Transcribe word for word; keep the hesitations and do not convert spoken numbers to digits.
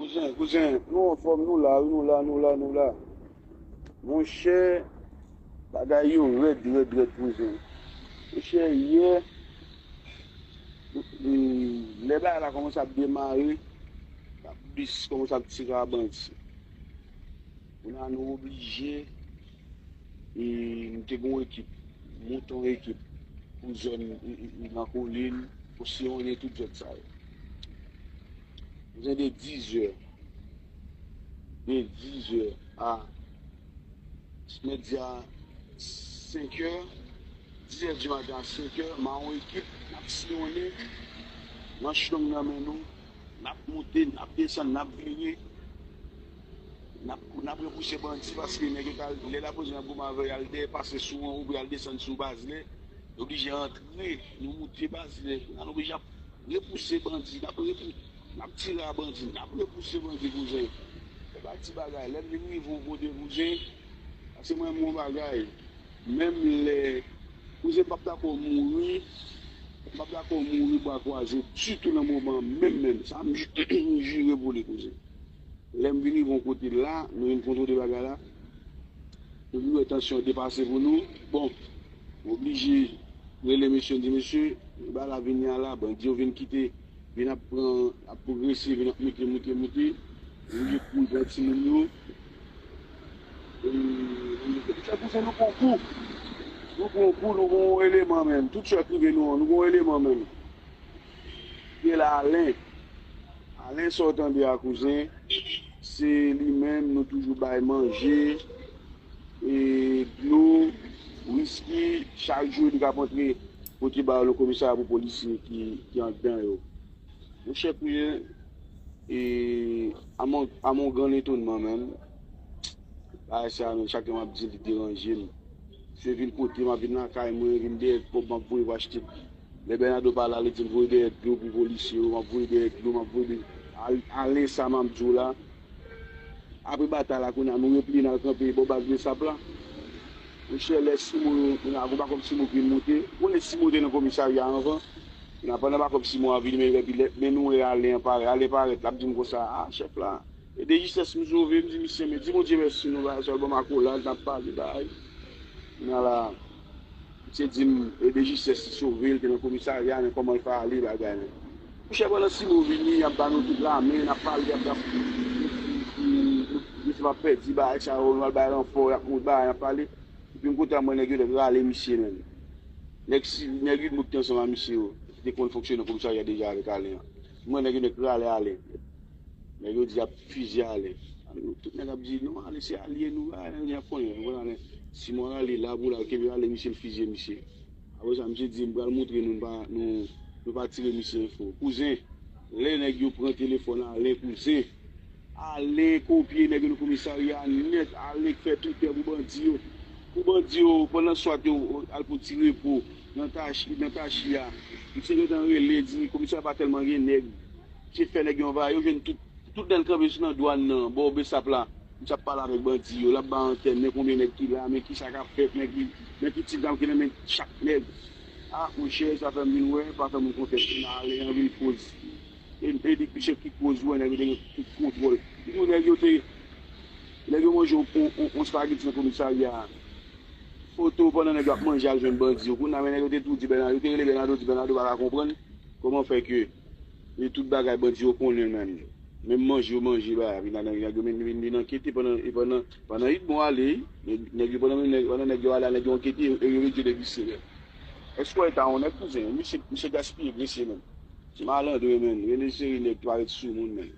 Kouzen, kouzen, nou anfòm, nou la, wi, nou la, nou la, nou la. Monchè, bagay yo rèd, rèd, rèd, kouzen. Monchè, yè, e, lè bagay la kòmanse ap demare, bis kòmanse ap tire a bandi. Kounye a nou oblije, e, nou te gen yon ekip, monte yon ekip pou zòn, e, e, e, nan kolin, pou siyonnen tout zòn sa yo. Kouzen, de dizè, de dizè a, mèt di a senkè, dizè di maten a senkè, m a yon ekip, n ap siyonnen, manch long nan men nou, n ap monte, n ap desann, n ap vire, n ap, n ap repouse bandi, paske nèg yo ta, lè lapolis nan goumen avè y al dèyè, pase sou an, oubyen al desann sou Bazlè, yo oblije antre, nou moute Bazlè, kounye a nou oblije ap repouse bandi, n ap repou-, n ap tire a bandi, n ap repouse bandi, kouzen. Se pa ti bagay. Lè m vin rive yon kote, kouzen, paske mwen, m yon bagay, menm lè, kouzen, m p ap dakò mouri, m p ap dakò mouri bra kwaze ditou nan moman an, menm, menm. Sa, m ji-, m jire pou li, kouzen. Lè m vin rive yon kote la, nou vin kontwole bagay la, nou vin wè tansyon an depase pou nou. Bon, m oblije rele mesye, m di, "Mesye, bagay la vin la, bandi yo vin kite, vin ap pran, ap pwogrese, vin ap moute, moute, moute." Nou oblije kouri pran timoun yo. E, nou fè kouzen, nou pran kou. Nou pran kou, nou gen yon eleman menm. Tout sa k rive nou an, nou gen yon eleman menm. Gen la Alen. Alen, sa w tande a, kouzen, se li menm, nou toujou bay manje, e, dlo, wiski, chak jou li k ap antre pote ba yo nan komisarya pou polisye ki, ki anndan yo. Monchè, kouzen, e, a mon, a mon gran etonnman menm, bagay sa a menm, chak lè m ap di l, li deranje m. Se vin kote m ap vin lakay mwen, vin dèyè kòb m ap voye pou achte. Lè Bernardo pa la, li di m voye dèyè dlo pou polisye yo, m ap voye dèyè dlo, m ap voye dèyè. Al-, Alen sa m ap di w la. Apre batay la, kounye a, nou repliye, n al kanpe bò baz Besap la. Monchè, lè Simo yo, kounye a, gon bakòp Simo ki vin monte. Ou konnen Simo te nan komisarya anvan. Kounye a, pandan bakòp Simo a vini, men epi lè, men nou wè Alen an parèt. Alen parèt, l ap di m konsa, "A, chèf la, e de jistès m sove." M di, "Misye, men di Bondye mèsi, nou bagay sa, l ban m akolad, n ap pale, bagay." Kounye a la, misye di m, e de jistès li sove, li te nan komisarya, men kòman l fè ale, bagay la. Monchè, pandan Simo vini, y ap ba nou tout lame, n ap pale, y ap, y ap, misye p ap pèdi, bagay sa yo, nou al bay ranfò, y ap moute bagay, y ap pale. Epi m kontan, mwen, nèg yo nèk rale misye, menm. Nèg si, nèg Udmo ki te ansanm a misye yo, ki te konn fonksyone nan komisarya deja avèk Alen an. Mwen, nèg yo nèk rale Alen. Nèg yo di y ap fizye Alen. Tout nèg ap di, "Non, Alen se alye nou, a, nèg y ap konnen, nou konn Alen." Simon Alen la pou la, kenbe Alen, misye, l fizye misye. Apre sa, misye di, "M pral montre nou, nou pa, nou, nou pa tire misye enfo." Kouzen, lè nèg yo pran telefòn Alen, kouzen, Alen kopye nèg yo nan komisarya a nèt, Alen k fè Twitter pou bandi yo. Pou bandi yo, pandan swat yo al pou ti repo nan Tachi, nan Tachi a, misye gentan rele, di komisarya pa tèlman gen nèg. Misye fè nèg yo anvayi, yo jwenn tout, tout dan l kanpe sou nan dwàn nan, bò Besap la. Misye ap pale avèk bandi yo, l ap bay antèn, men konbyen nèg ki la, men kisa k ap fèt, men ki, men ki ti zam ki nan men chak nèg. A, monchè, sa fè m vin wè, pa fè moun konfyans, Alen an vin koz. E, e li, misye ki koz wè nèg yo te gen tout kontwòl. Li di w nèg yo te, nèg yo manje yon, yon, yon, yon espageti nan komisarya a. Foto pandan nèg yo ap manje al jwenn bandi yo. Kounye a, men nèg yo te tou di Bernardo, yo te rele Bernardo, di Bernardo pa ka konprann kòman fè ke e tout bagay bandi yo konnen menm. Menm manje yo manje, bagay, vin la nan nèg yo vin, vin, vin ankete pandan, e pandan, pandan Udmo ale, nèg, nèg yo pandan, nèg, pandan nèg yo ale, nèg yo ankete, e yo redye nèg misye. Èske w wè eta yon nèg, kouzen? Misye, misye gaspiye, mesye, menm. Se malandren, menm. Gen de seri nèg ki parèt sou moun, menm.